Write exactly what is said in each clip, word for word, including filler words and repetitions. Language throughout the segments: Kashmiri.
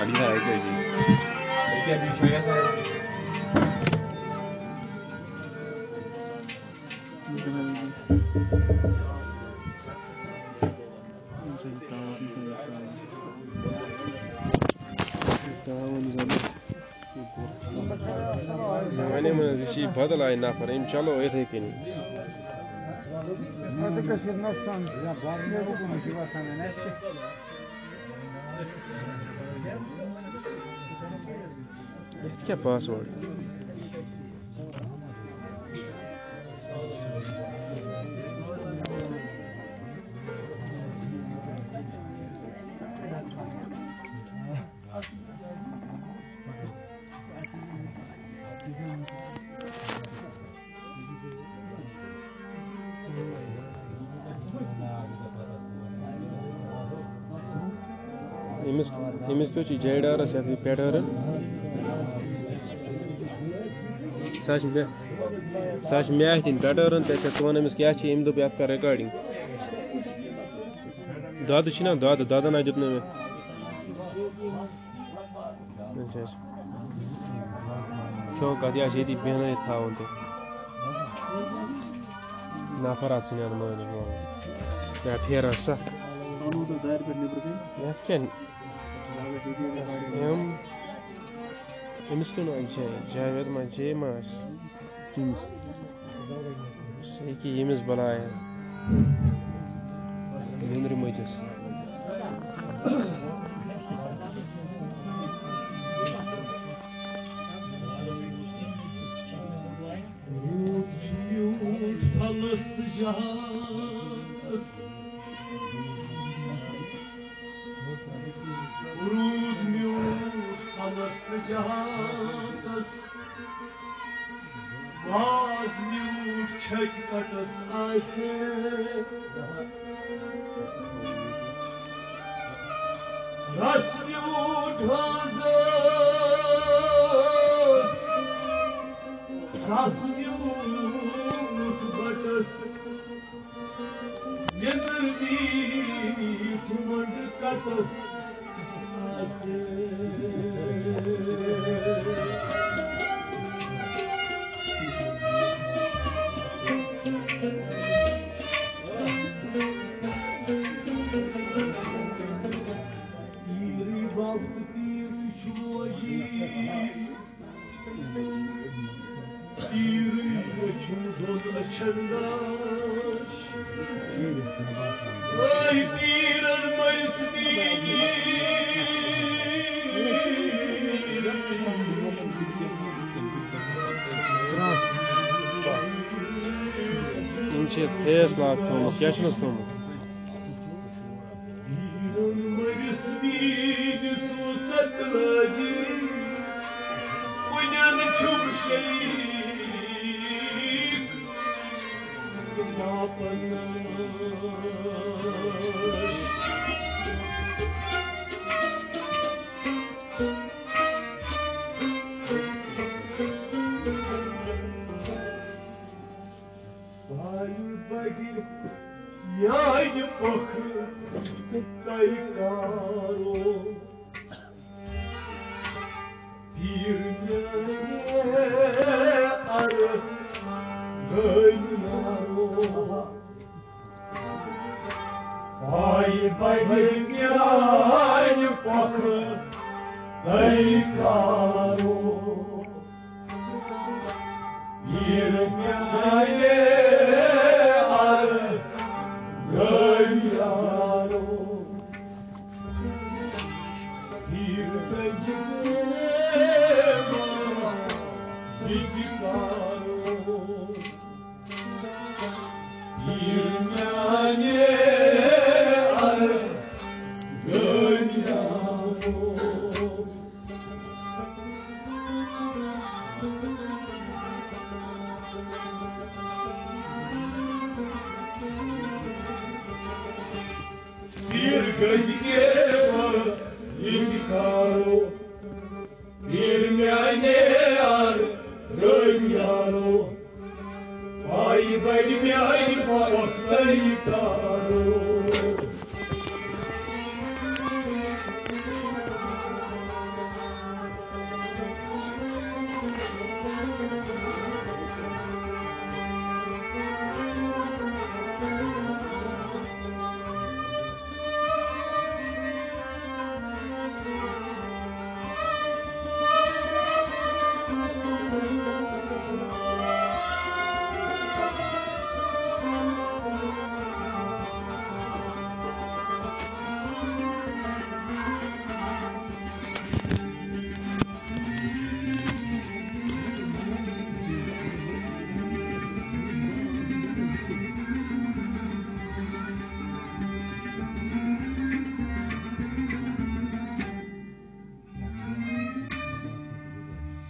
یہِ ہا اَکہِ بَجہِ۔ ییٚکیٛاہ بیٚیہِ چھُ یَتھ مےٚ وَنے منٛز، یہِ چھِ بدل آیہِ نفر، أمۍ چلو یِتھَے کٔنی۔ یَتھ کیٛاہ password؟ أمِس، أمِس کیُتھ چھُ جے ڈارَس یَتھ یہِ pattern؟ سۄ چھِ مےٚ، سۄ چھِ مےٚ اَتھِ دِنۍ pattern، تَتہِ چھےٚ ژٕ وَن أمِس کیٛاہ چھِ، أمۍ دوٚپ یَتھ کَر recording۔ دۄدٕ چھِنہ دۄدٕ، دۄدَن ہا دیُت نہٕ مےٚ۔ اچھا، اچھا۔ کھیو کَتھ، یہِ آسہِ ییٚتی بیٚہنٲیِتھ تھاوُن تہٕ۔ نفر آسہِ نہٕ مٲنِتھ وۄنۍ۔ یا پھیران سَتھ۔ یَتھ کیٛاہ؟ یِم، أمِس کُن آسہِ جاوید، جاوید ما جے ما آسہِ؟ کٔمِس؟ سُہ ہیٚکہِ ییٚمِس بَلایَن۔ نیٚنٛدرِ مٔتِس۔ روٗد چھُ میوٗٹھ پھلس تہٕ جہانس۔ روٗد میوٗٹھ پھلس تہٕ جہانس۔ باز میوٗٹھ چھٔتۍ کَٹس آسہِ۔ رس میوٗٹھ ہٲنزس۔ سس میوٗٹھ بٹس۔ نیٚدٕر میٖٹھ مۄنٛڈٕ کَٹس۔ پیٖرٕے بَب تہٕ پیٖرٕے چھُ موجی۔ پیٖرٕے مےٚ چھُم دۄن أچھن گاش۔ ٲے پیٖرن مٔرِس میٖنی۔ یِم چھِ face lock تھوٚومُت، کیٛاہ چھُنَس تھوٚومُت؟ پیٖرن مٔرِس میٖنِس اوس ستلٲجی، کُنٮ۪ن چھُم شریٖک تہٕ باپن۔ بھائی بڑِ میانہِ پۄخہٕ تہٕ تۄہہِ کارو۔ پیٖر میانہِ اَرٕ گٔے یارو۔ بھائی بڑِ میانہِ پۄخہٕ تۄہہِ کارو۔ پیٖر میانہِ اَرٕ گٔے یارو۔ سیٖر گٔجہِ دیوان یہِ تہِ کارو۔ پیٖر میانہِ اَرٕ گٔے یارو۔ سیٖر گٔجہِ دیوان یہِ تہِ کارو۔ پیٖر میانہِ اَرٕ گٔے یارو۔ بھائی بڑِ میانہِ پۄخہٕ تۄہہِ کارو۔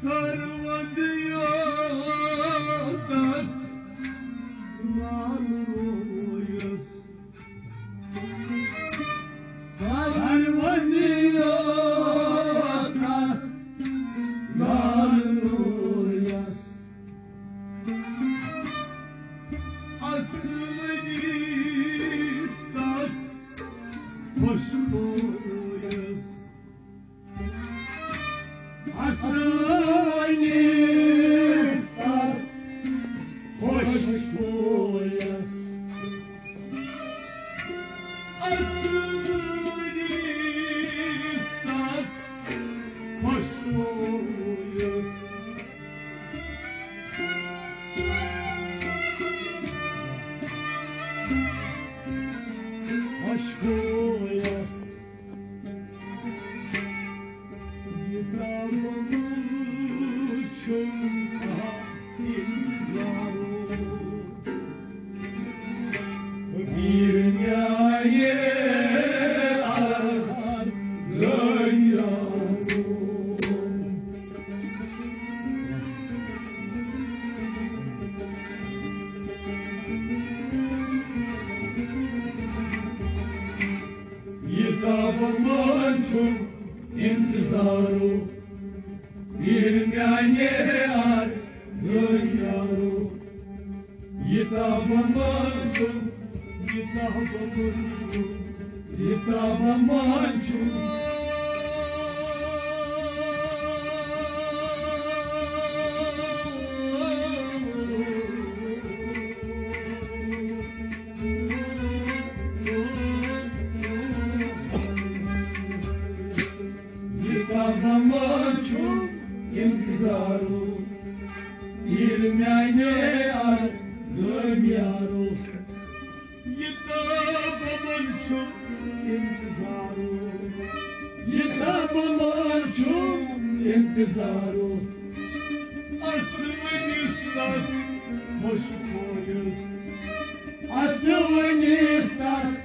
سرود یوتتھ لال رویس۔ سرود یوتتھ لال رویس۔ اصل نیستتھ خوشبویس۔ اصل نیستتھ خوشبویس۔ اصل نیستتھ خوشبویس۔ خوشبویس۔ یہِ تام چھُم انتظارو۔ پیٖر میانہِ ار گٔیارو۔ یہِ تام چھُم انتظارو۔ پیٖر میانہِ ار گٔیارو۔ یہِ تام چھُم، یہِ تام چھُم، یہِ تام چھُم۔ یہِ تام چھُم انتظارو۔ پیٖر میانہِ ار گٔیارو۔ یہِ تام چھُم انتظارو۔ یہِ تام چھُم انتظارو۔ اصل نیستتھ خوشبویس۔ اصل نیستتھ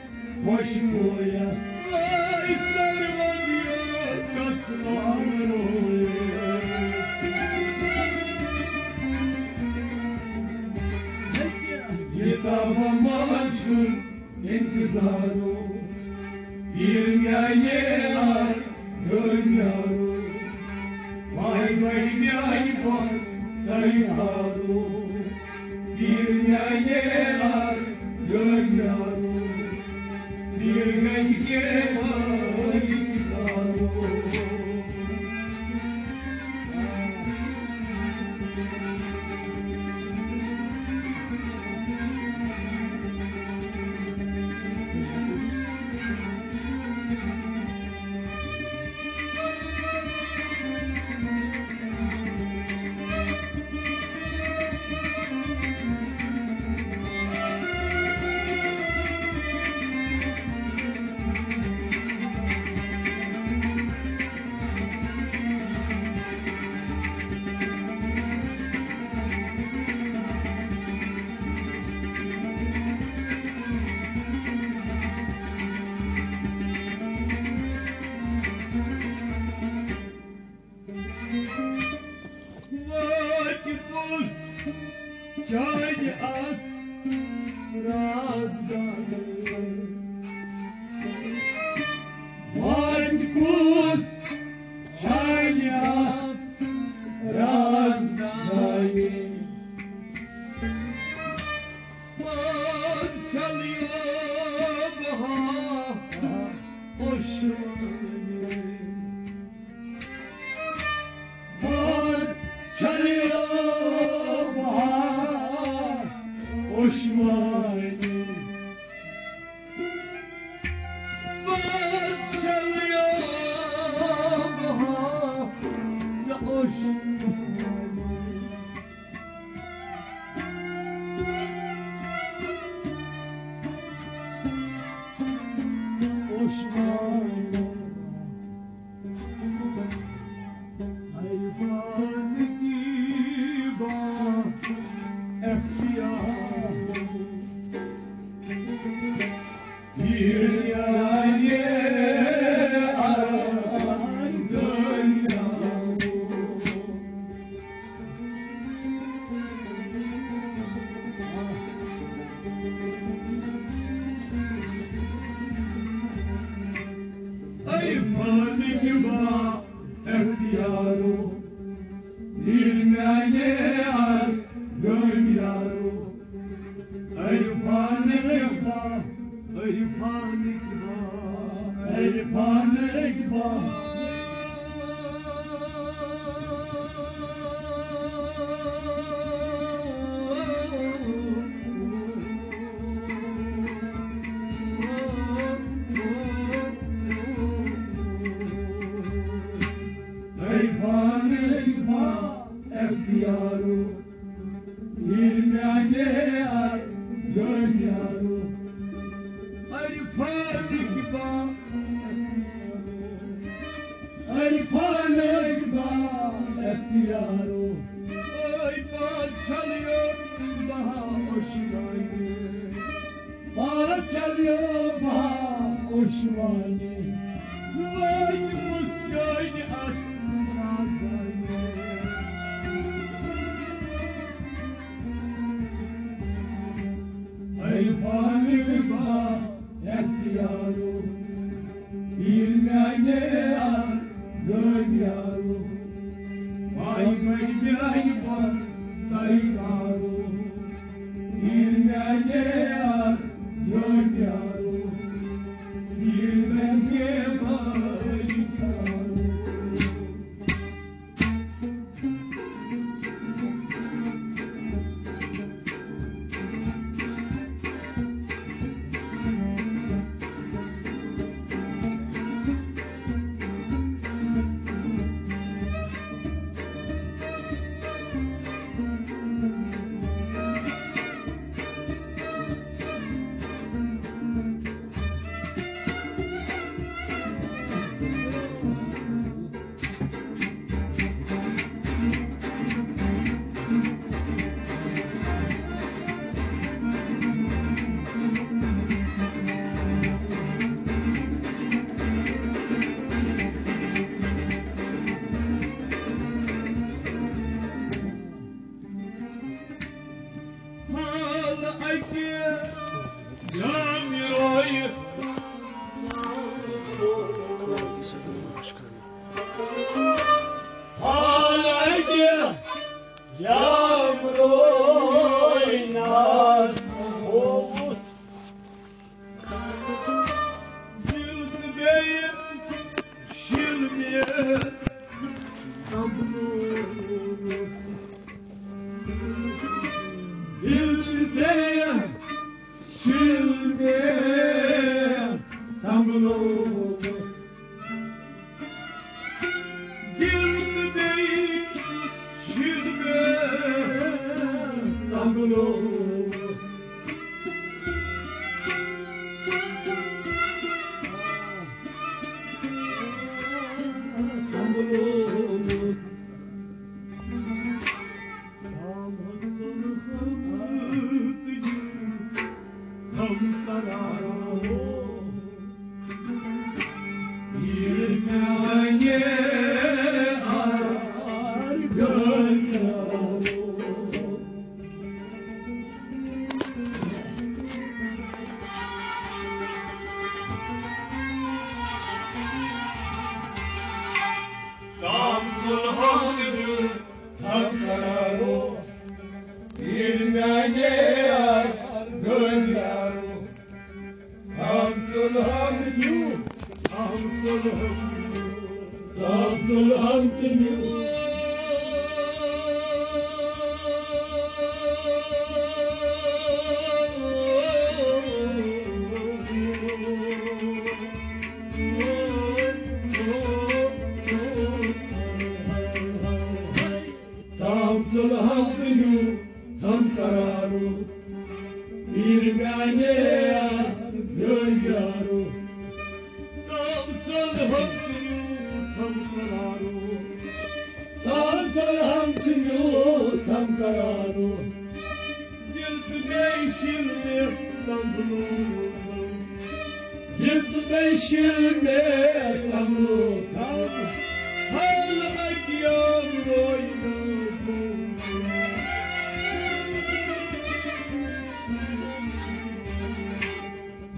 خوشبویس۔ اے سرود یوتتھ لال رویس۔ یہِ تام چھُم انتظارو۔ پیٖر میانہِ ار گٔیارو۔ واے واے میانہِ پتھ تیارو۔ پیٖر میانہِ ار گٔیارو۔ سیٖرگنج کے واے یارو۔ وٲتۍ پوٚز چانہِ اَتھ رازدانہِ۔ وٲتۍ پوٚز چانہِ اَتھ رازدانہِ۔ پاد چلیو بہار خوشوانہِ۔ پاد چلیو بہار عرفانٕکۍ با اختیارو، ییٚلہِ میانہِ یار گٔنۍ یارو۔ عرفانٕکۍ با، عرفانٕکۍ با اختیارو۔ أے پاد چھلیو بہا اوشوانہِ۔ پاد چلیو بہا اوشوانہِ، وٲتۍ مُسجٲنۍ اَتھ نازانہِ۔ عرفانٕکۍ با اختیارو، پیٖر میانہِ یار گٲمۍ یارو، ماے مٔنٛدۍ میانہِ پَتھ تۄہہِ کارو۔ پیٖر میانہِ یار گٲمۍ یارو، سیٖر میانہِ پَتھ یارو۔ حال اَکہِ جامہِ رویہِ۔ حال اَکہِ جامہِ رویہِ ناز ہووُتھ۔ دِل تہٕ بیٚیہِ شِل مےٚ تَمبلووُتھ۔ دِل تہٕ بیٚیہِ شِل مےٚ تَمبلووُتھ۔ دِل تہٕ بیٚیہِ شِل مےٚ تَمبلووُتھ۔ تَمبلووُتھ۔ تام ژوٚل ہم تہِ نیوٗ تھم قرارو، ییٚلہِ میانہِ یار گٔنۍ یارو۔ تام ژوٚل ہم تہِ نیوٗ، تام ژوٚل ہم تہِ نیوٗ، تام ژوٚل ہم تہِ نیوٗ۔ تام ژوٚل ہم تہِ نیوٗ تھم قرارو، پیٖر میانہِ یار گٔنۍ یارو۔ تام ژوٚل ہم تہِ نیوٗ تھم قرارو۔ تام ژوٚل ہم تہِ نیوٗ تھم قرارو۔ دِل تہٕ بیٚیہِ شِل مےٚ تَمبلووُتھ۔ دِل تہٕ بیٚیہِ شِل مےٚ تَمبلووُتھ۔ حال اَکہِ جامہِ رویہِ ناز ہووُتھ۔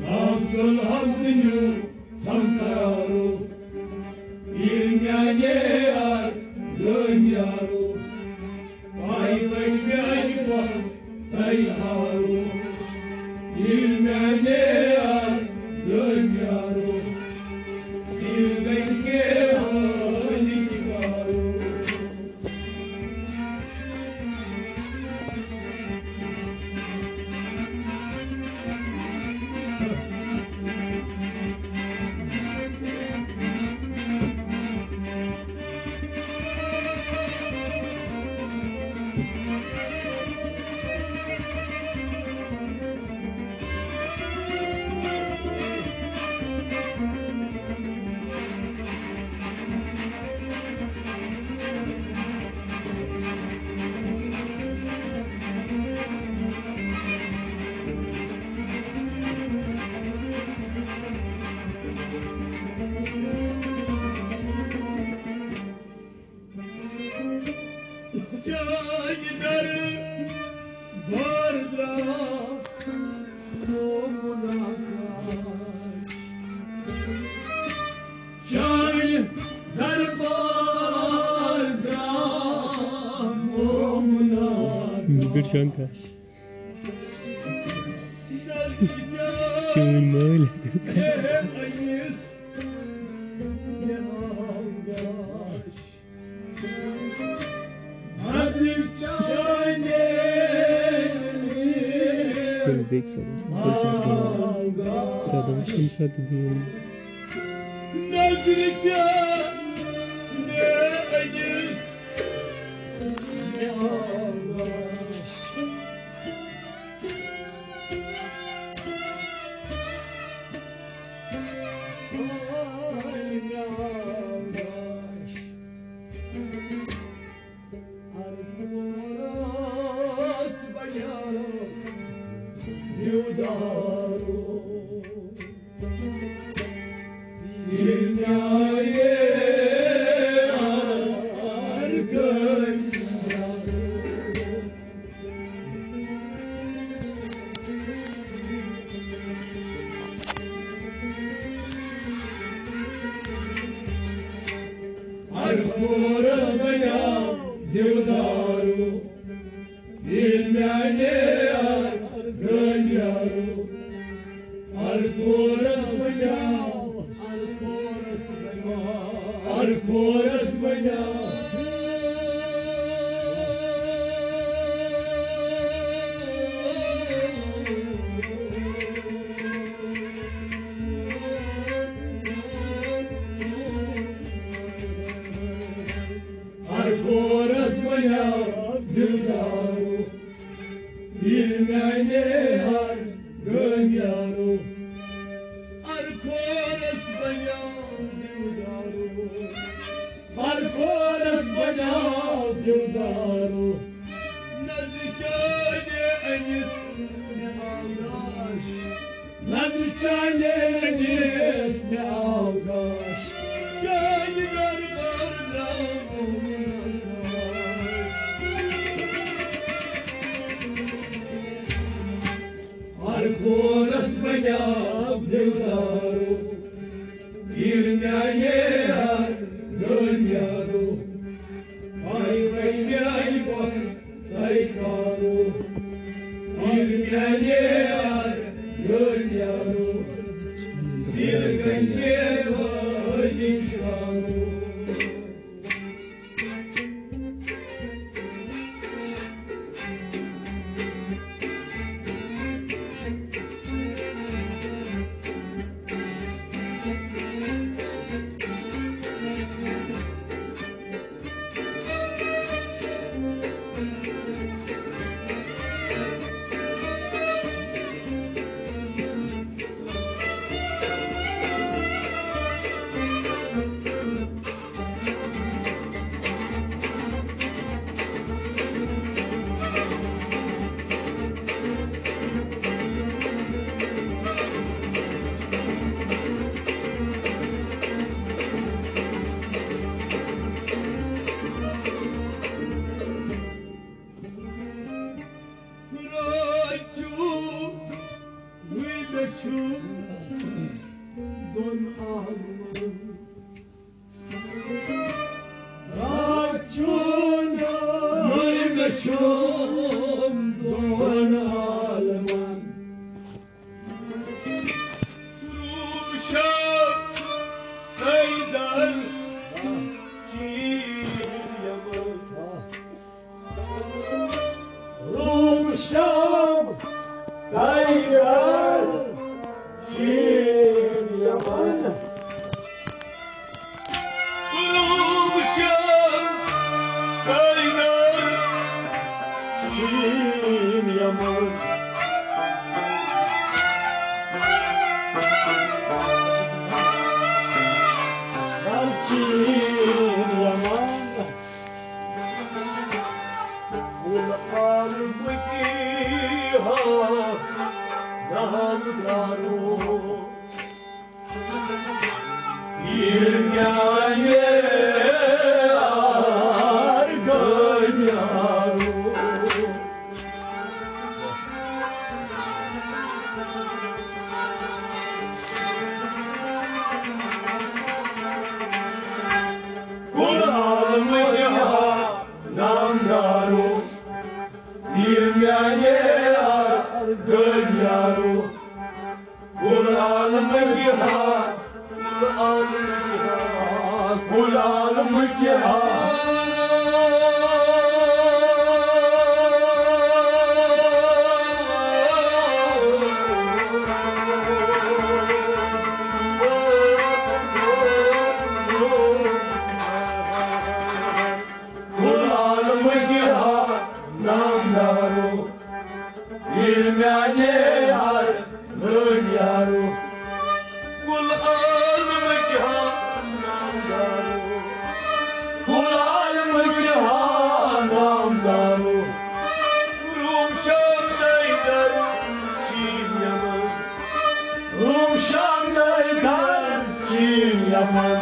تام ژوٚل ہم تہِ نیوٗ تھم قرارو۔ پیٖر میانہِ یار گٔنۍ یارو۔ پاے پاے میانہِ پاے تۄہہِ ہارو۔ پیٖر میانہِ یار گٔنۍ یارو۔ سیٖر گٔنۍ کے حالٕکۍ کارو۔ شنکر۔ چٲنۍ مٲلۍ۔ بیٚکہِ صٲبَس، بیٚکہِ صٲبَس۔ صدم چھُنہٕ سا تہِ بیٚیہِ۔ نظرِ چانہِ أکِس مےٚ آو لاش۔ آے مےٚ آو لاش۔ ہر کورس بنیو دیودارو۔ ییٚلہِ میانہِ ہر گٔے ہر کورس بنیو دیودارو۔ ییٚلہِ میانہِ ہر گٔے یارو۔ ہر کورس بنیو، ہر کورس بنیو، ہر کورس بنیو۔ ہر کورس بنیو دیودارو۔ ییٚلہِ میانہِ ہر گٔے یارو۔ ہر کورس بنیو دیودارو۔ ہر کورس بنیو دیودارو۔ نظرِ چانہِ أمِس مےٚ آو لاش۔ نظرِ چانہِ أمِس مےٚ آو لاش۔ چانہِ دربار درٛاو لاش۔ ہر کورس بنیو دیودارو۔ ییٚلہِ میانہِ ہر گٔے یارو۔ پاے پاے میانہِ بۄن تۄہہِ کھارو۔ ییٚلہِ میانہِ ہر گٔے یارو۔ سیٖر گژھِ مےٚ وٲجِنۍ کھارو۔ راتھ چھُ وٕنہِ چھُ دۄن عالمن۔ راتھ چھُ وٕنہِ چھُ دۄن عالمن۔ روٗم شام حیدر چیٖن یمن۔ روٗم شام حیدر چیٖن یمن۔ روٗم شام حیدر چیٖن یمن۔ چیٖن یمن۔ العالمٕکی ہا نامدارو۔ ییٚلہِ میانہِ آر گٔے یارو۔ عالمٕکۍ ہا۔ کُل عالمٕکۍ ہا نامدارو، ییٚلہِ میانہِ یار لٲگۍ یارو۔ کُل عالمٕکۍ ہا نامدارو، کُل عالمٕکۍ ہا نامدارو۔ روم شام دٲیدر چیٖن یمن، روم شام دٲیدر چیٖن یمن۔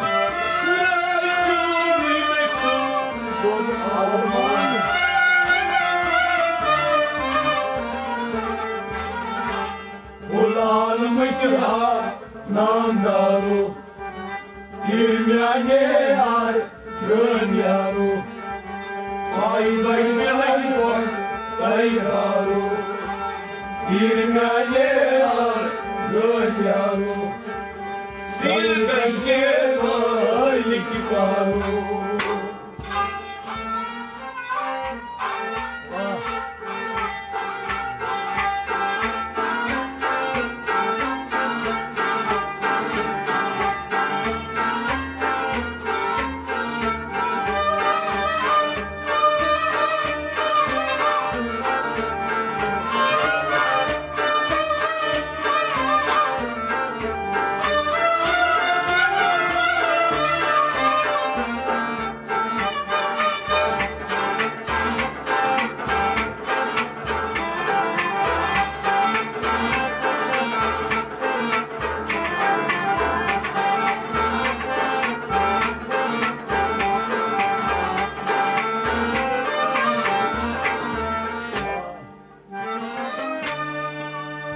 رٲے چوٗنٕے مےٚ چھُ بوٚن عالمن۔ کُل عالمٕکۍ ہا نامدارو، ییٚلہِ میانہِ یار گٲنۍ یارو۔ آیہِ بنہِ میانہِ بۄن تۄہہِ دارو، ییٚلہِ میانہِ یار گٲنۍ یارو۔ سیٖر گژھِ مٲلِک کارو۔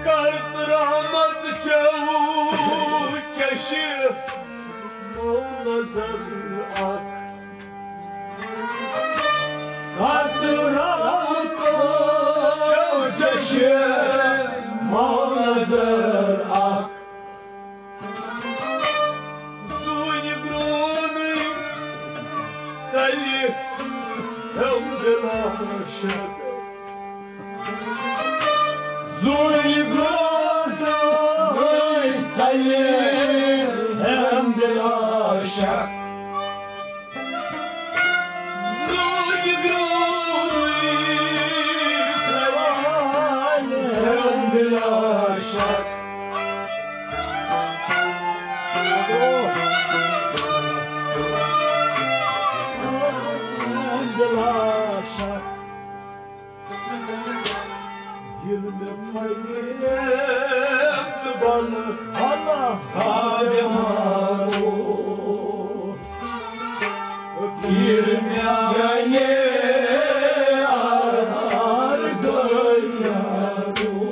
کرت رحمت چو چشم نظر اکھ۔ کرت رحمت چو چشم نظر اکھ۔ زوٗنہِ برٛونٛہٕے ژَلہِ ہیوٚم بِلا شک۔ زوٗنہِ برٛونٛہٕے ژَلہِ ہیوٚم بِلا شک۔ زوٗنہِ برٛونٛہٕے ژَلہِ ہیوٚم بِلا شک۔ دِل مےٚ پھٔلۍ تہٕ بۄنہٕ ہلا ہا بٮ۪مارو۔ پیٖر میٛانہِ آر گٔے یارو۔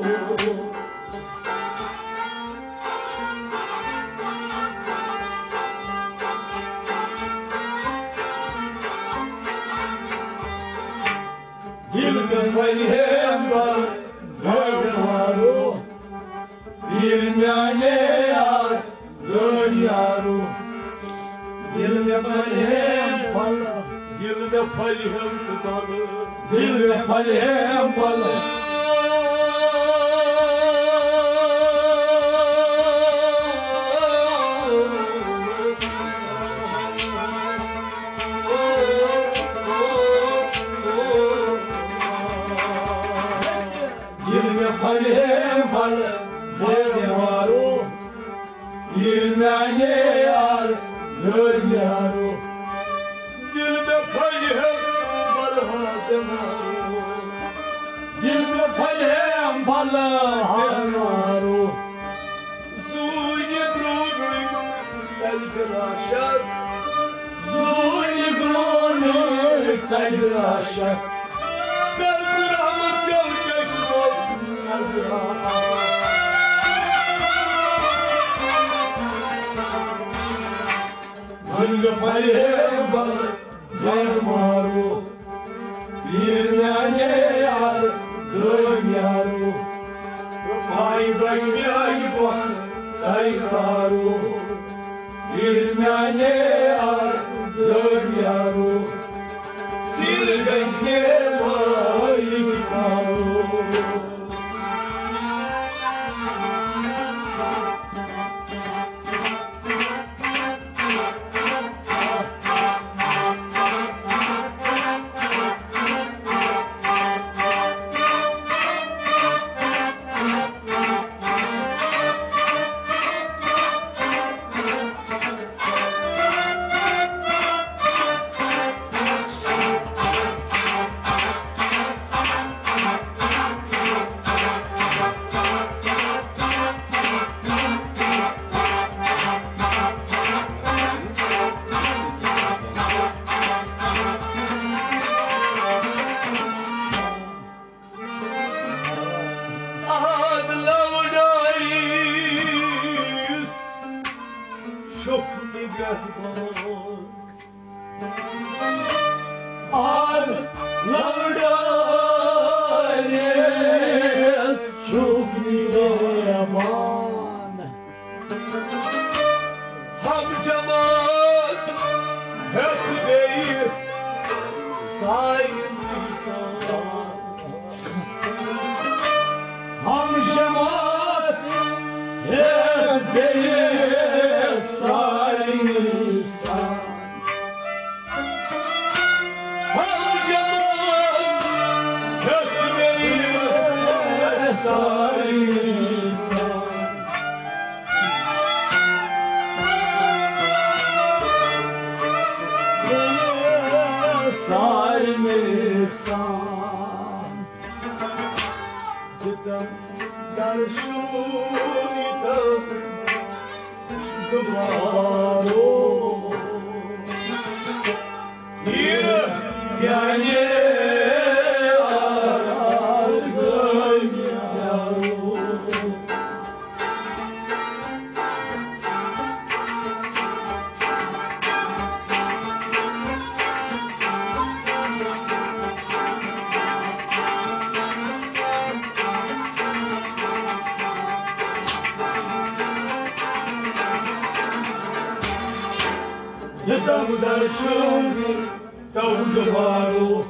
ییٚلہِ مےٚ پھٔلۍ ہیمبل گۄڈٕ مارو، ییٚلہِ میٛانہِ یار گٲڑۍ یارو۔ ییٚلہِ مےٚ پھٔلۍ ہیمبل، ییٚلہِ مےٚ پھٔلۍ ہیمبل، ییٚلہِ مےٚ پھٔلۍ ہیمبل۔ ییٚلہِ مےٚ پھٔلۍ ہیمبل گۄڈٕ مارو، ییٚلہِ میٛانہِ یار گٲڑۍ یارو۔ ییٚلہِ مےٚ پھٔلۍ ہیمبل ہا بٮ۪مارو۔ ییٚلہِ مےٚ پھٔلۍ ہیمبل ہا بٮ۪مارو۔ زوٗنہِ برٛونٛہٕے ژَلہِ بِلا شک۔ زوٗنہِ برٛونٛہٕے ژَلہِ بِلا شک۔ کر رحمت کر چشمو نظرا۔ بنگ پھٔلۍ ہیمبل گۄڈٕ مارو۔ ییٚلہِ میٛانہِ یار گٲڑۍ یارو۔ پایہِ بنہِ میٛانہِ بۄن تۄہہِ کارو۔ ییٚلہِ میٛانہِ یار دنیارو، سیر گنج کے مالک کارو۔ آد لوڈاریس چھُکھ نگہبان۔ آد لوڈاریس چھُکھ نگہبان۔ ہم جماعت ہیٚتھ بیٚیہِ سارِ نِسان۔ ہم جماعت ہیٚتھ بیٚیہِ سارِ نِسان۔ ہم جماعت ہیٚتھ بیٚیہِ سارِ نِسان۔ سارِ نِسان۔ دِتم درشُن، دِتم دوبارو۔ یہِ میانہِ آرگٲمۍ یارو۔ دِتم درشُن، دِتم دوبارو۔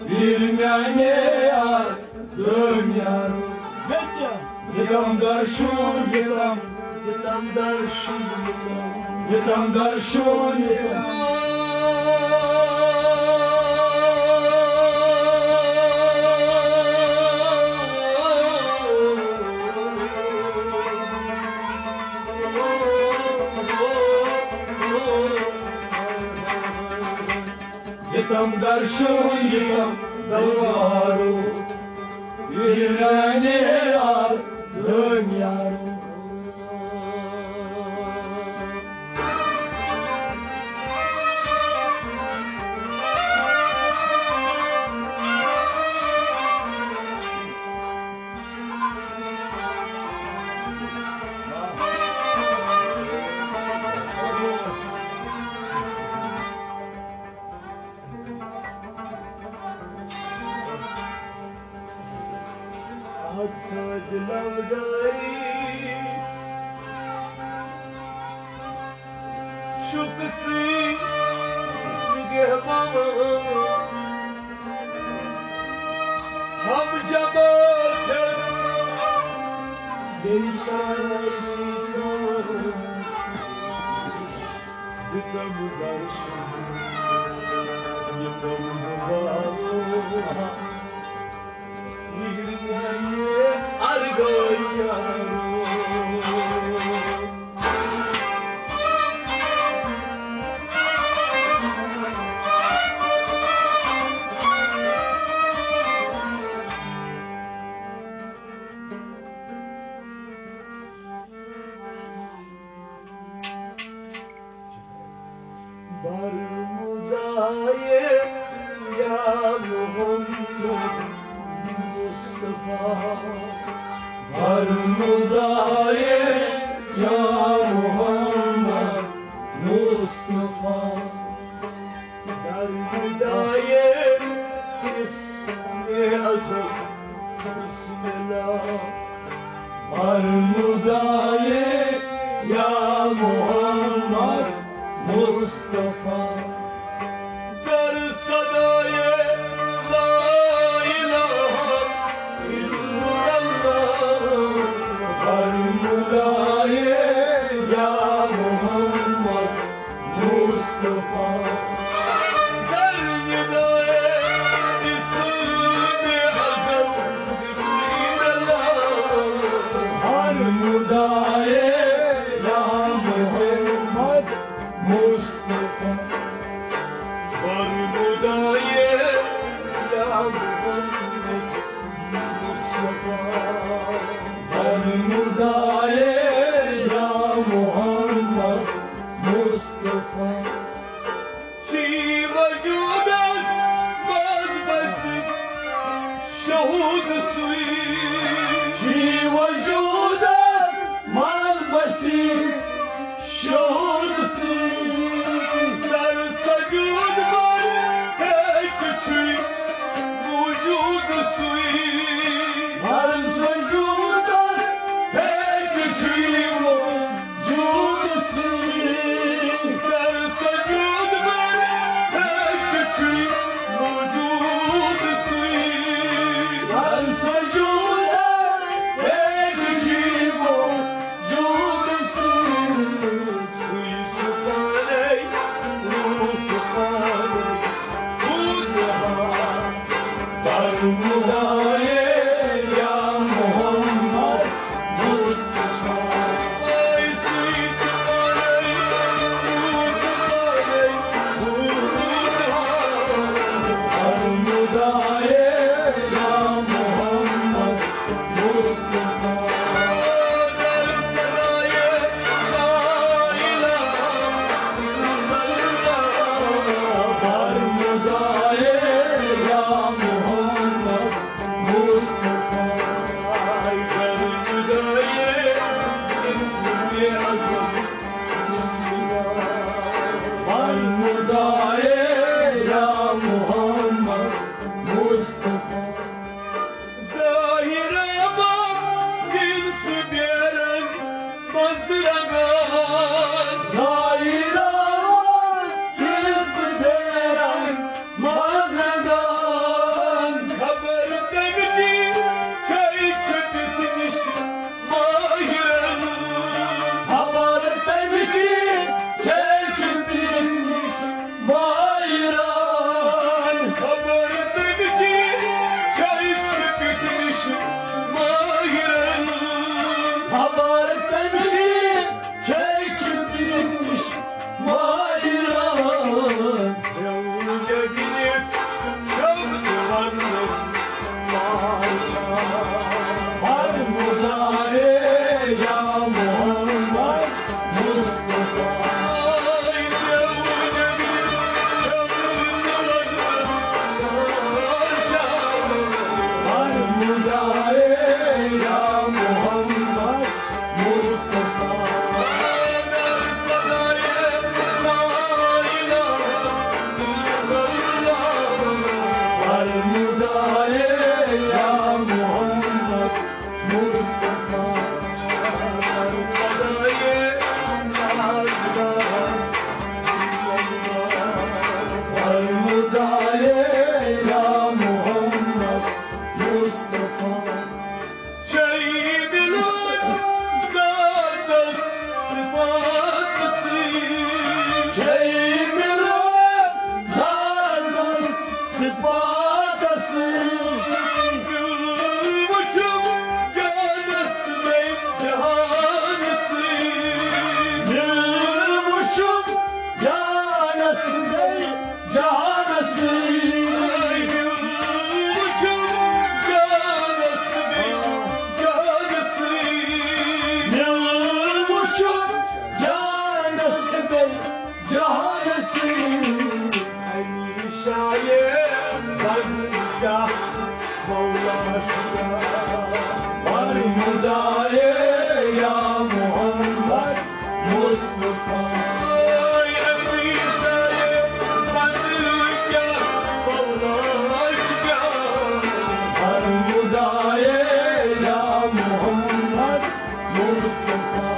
یہِ میانہِ یار، دُنیا۔ یِتم درشُن، یِتم۔ یِتم درشُن، یِتم۔ یِتم درشُن، یِتم۔ یِتم درشُن، یِتم دوبارو۔ یہِ میانہِ یار، دُنیا۔ آز سٲنۍ لوڈٲرۍ چھُکھ ژٕے نگہبان۔ ہم جماعت بیٚیہِ سارِ نِسان۔ دِتم درشُن، دِتم دوبارو۔ یہِ میانہِ آرگٲمۍ یارو۔ برمدایے یا محمد مصطفیٰ، برمدایے یا محمد مصطفیٰ، برمدایے اسم اعظم بسم اللہ، برمدایے یا محمد مصطفیٰ، در صدای لا الہ الا اللہ، فرمودای یا محمد مصطفیٰ، در ندای اسم اعظم بسم الله، فرمودای یا محمد مصطفیٰ، فرمودای یا محمد مصطفیٰ، فرمودای یا محمد مصطفیٰ. چی وجود است باز بسی شهود سوی، چی وجود است باز بسی شهود سوی، در سجود بر هیچ چی موجود سوی، در سجود بر هیچ چی موجود سوی، در سجود بر هیچ چی موجود سوی، در سجود بر هیچ چی موجود سوی، سوی چو پاره، روح چو پاره، بود ها. فرمودای یا محمد مصطفیٰ، ای سوی چو پاره، روح چو پاره، بود ها. فرمودای یا محمد مصطفیٰ، در صدای لا اله الا الله، فرمودای یا محمد مصطفیٰ، در صدای اسم اعظم بسم الله، فرمودای یا محمد مصطفیٰ. ظاهرا ما جنس بیرن مزرگان، ظاهرا ما جنس بیرن مزرگان. خبر تمچی چای چپتنش ماهرن، خبر تمچی چای چپتنش ماهران، خبر تمچی چای چپتنش ماهران، خبر تمچی چای چپتنش ماهران. زوجگی چوک ورنس مارشان، فرمودای یا محمد مصطفیٰ، فرمودای یا محمد مصطفیٰ، فرمودای یا محمد مصطفیٰ، فرمودای یا محمد مصطفیٰ. چای دلان زادس صفاتسی، چای دلان زادس صفاتسی. دل وچم جانس بی جهانسی، دل وچم جانس بی جهانسی. وچم جانس بی جهانسی، دل وچم جانس بی جهانسی. همیشه بندگاه مولا شدم، فرمودای یا محمد مصطفیٰ. فرمودای یا محمد مصطفیٰ.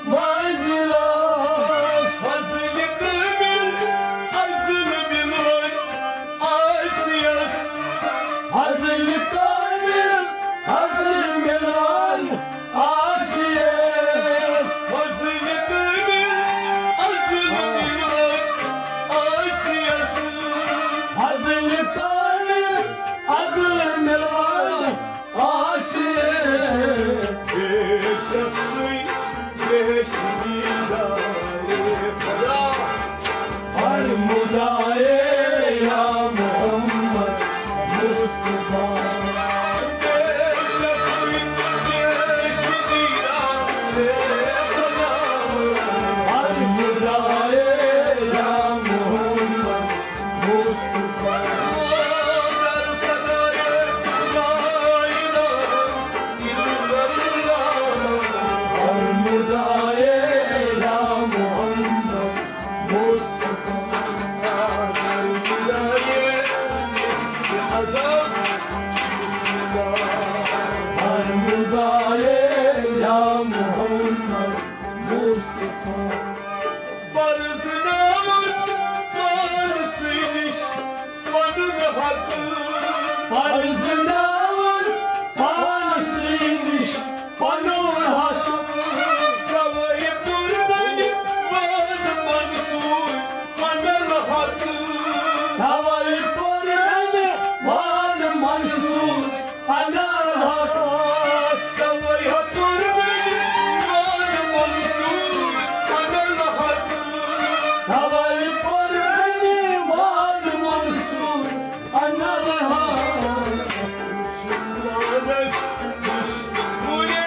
منزلس فضل کامل ازل ملوان آسیس، فضل کامل ازل ملوان آسیس، فضل کامل ازل ملوان آسیس، فضل کامل ازل ملوان آسیس۔ بے شک سُے پیش دیدارِ خدا۔ فرمودائے یا محمد مصطفیٰ۔ بے شک سُے پیش دیدارِ خدا۔ فرمودائے یا محمد مصطفیٰ۔ در صدای لا الہ الا اللہ۔ فرمودائے یا محمد مصطفیٰ۔ در صدای اسم اعظم مصطفیٰ۔ فرمودائے یا محمد مصطفیٰ۔ پرزناوان پانسٕے نِش پنُن حق۔ پرزناوان پانسٕے نِش پنُن حق۔ توے کوٚر مےٚ وعدٕ منصور انا الحق۔ توے کوٚر مےٚ وعدٕ منصور انا الحق۔ توے ہا کوٚر مےٚ وعدٕ منصور انا الحق۔ توے کوٚر مےٚ وعدٕ منصور انا الحق۔ پانس نِش بُرے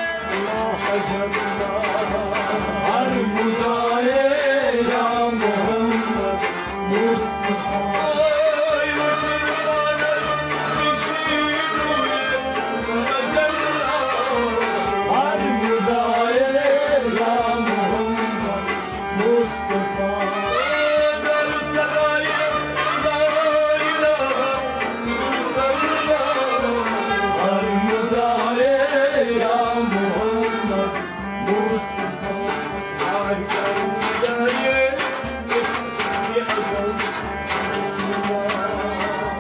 عجب۔ فرمودائے یا محمد مصطفیٰ۔ فرمودائے یا محمد مصطفیٰ۔ فرمودائے یا محمد مصطفیٰ۔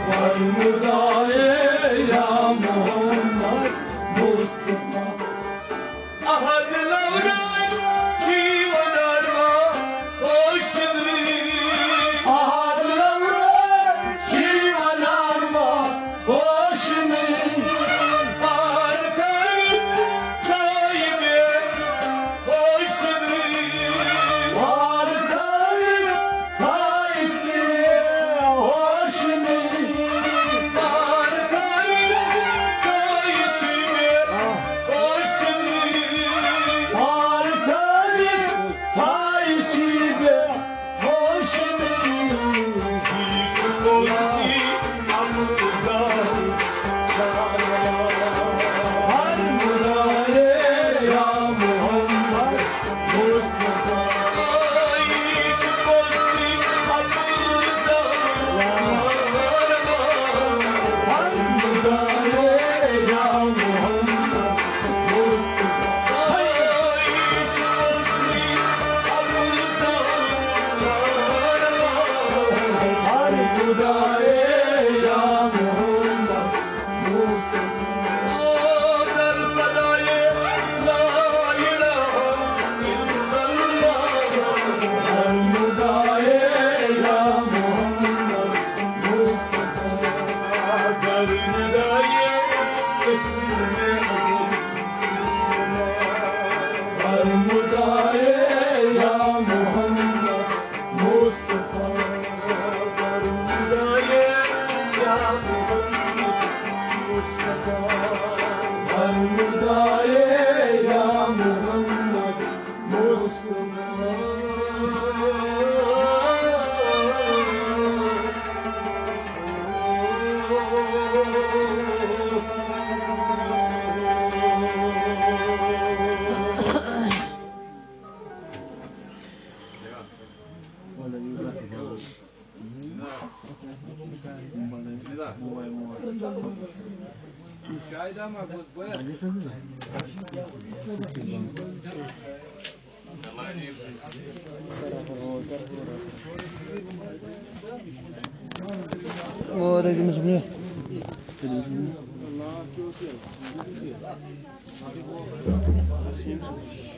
فرمودائے یا محمد مصطفیٰ۔ احد لورا جیونا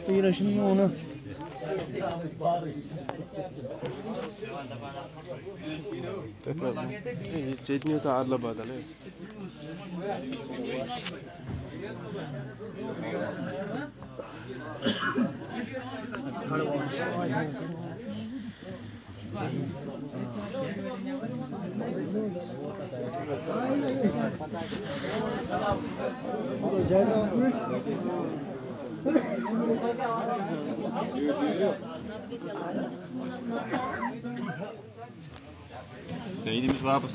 تیٖرَس چھُنہٕ میون۔ تٔتھۍ لَگان۔ ہے، یہِ ژےٚ تہِ نیوٗتھ اَدلہٕ بدل، ہے۔ تٔمِس واپس۔